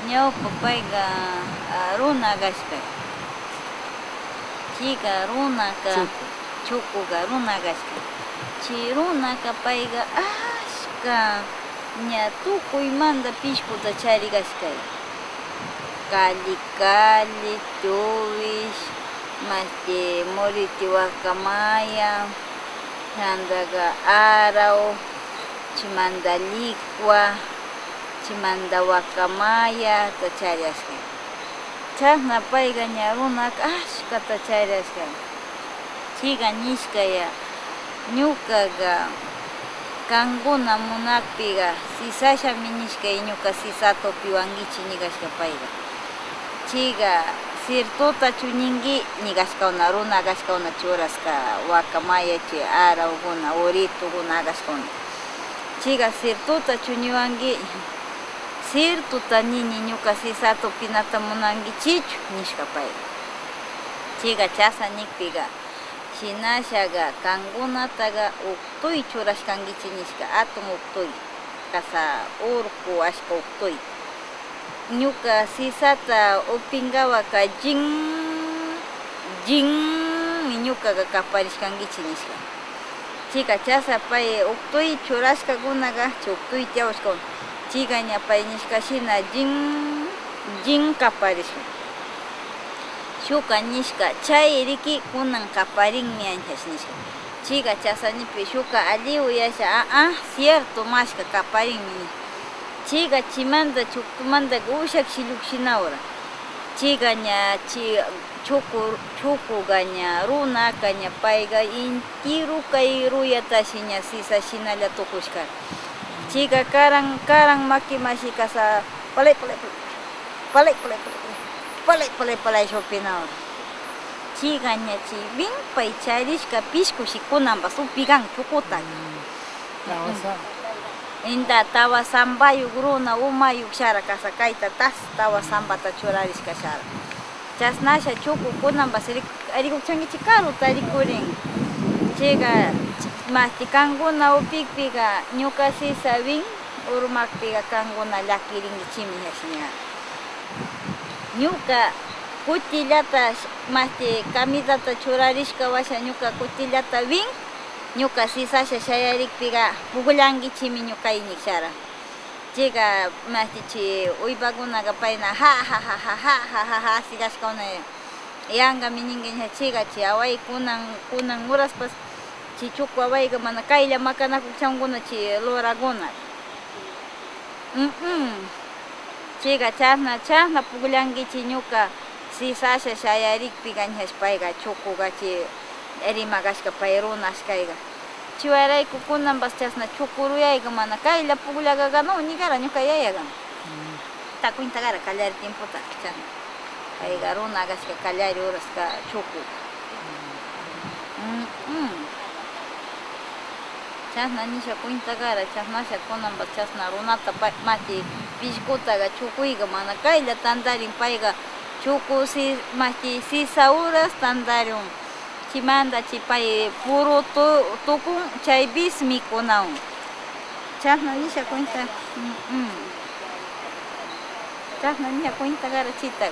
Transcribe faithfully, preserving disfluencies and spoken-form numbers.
Ñawpa payqa, a, runa kashka. Chika runaka, chuku, chukuka runa kashka. Chi runaka payqa ashka ña tukuymanta pishkuta charikashka. Kalli kalli, tuwish, mashti muriti wakamaya, chantaka araw, chimanta likwa, chimanta wakamayata chariyashka. Chasna payka ña runaka ashkata chariyashka. Chika nishkaya, ñukaka kankuna munakpika sisashami nishka, ñuka sisata upiwankichi nikashka payka. Chika sirtutachu ninki nikashkawna, runa kashkawna churaska wakamaya chi arawkuna, uritukuna kashkawna. Chika sirtutachu niwanki, sirtuta nini, ñuka sisata upinata munankichichu nishka payka. Chika chasa nikpika, shinashaka kankunataka uktuy churashkankichi nishka, atun uktuy, kasa urku ashka uktuy. Ñuka sisata upingawaka jin, jin ñukaka kaparishkankichi nishka. Chika chasa pay uktuy churashkakunaka chi uktuy tiyawashkakuna. Chika ña pay nishka shina jin, jin kaparishka. Shuka nishka, chay riki kunan kaparinmi anchash nishka. Chika chasa nipi shuka alli uyasha, a, a, cierto mashka kaparinmi nishka. Chika chimanta chuktumanta ushak shilluk shinawra. Chika ña chi, chuku, chukuka ña runaka ña payka intiru kay ruyatashi ña sisa shinalla tukushka. Chika karan, karan maki mashi kasa, palay, palay, palay, palay, palay, palay, palay, palay, palay, palay, shupinawan. Chika ña chi wimpay charishka pishku shikunanpas upigan chukuta. Tawa sa- Inda tawa sambayuk runa umayuk shara kasa kayta tas tawa sambata churarishka shara. Chasnasha chukukunanpas rik-, rikukchankichi karuta rikurin. Chika mashti kankuna upikpika ñuka sisa win urmakpika kankuna llakirinkichimi hashiña. Ñuka kutillata mashti camisata churarishka washa ñuka kutillata win, ñuka sisasha shayarikpika pukllankichimi ñuka iñik shara. Chika mashti chi uypakunaka payna ha ha ha ha ha ha ha ha asigashkawna. Yanqami ninkiña chika chi away kunan, kunan uraspas chi chuku awayqa mana kaylla makanakukchankuna chi lurakuna. Mm, mm. Chika chasna, chasna pukllankichi ñuka sisasha shayarikpika ñash payqa chukuqa chi rimakashka pay runashkayqa. Chiwaraykukunanpas chasna chukuruyayqa mana kaylla pukllakakanu ñikara ñuka yayaqa. Mm. Takuyntakara kallari tiempota chasna. Payqa runa kashka kallari uraska chuku. Mm, mm. Chasna nisha cuenta kara, chasnasha kunanpas chasna runata pa-, mati pishkutaqa chukuyqa mana kaylla tantarin, payqa chuku si-, mati sisa horas tantarun. Chimanta chi pay puru tu-, tukun, chaypis mikunawan. Chasna nisha cuenta, mm, mm. Chasna nisha cuenta kara chita.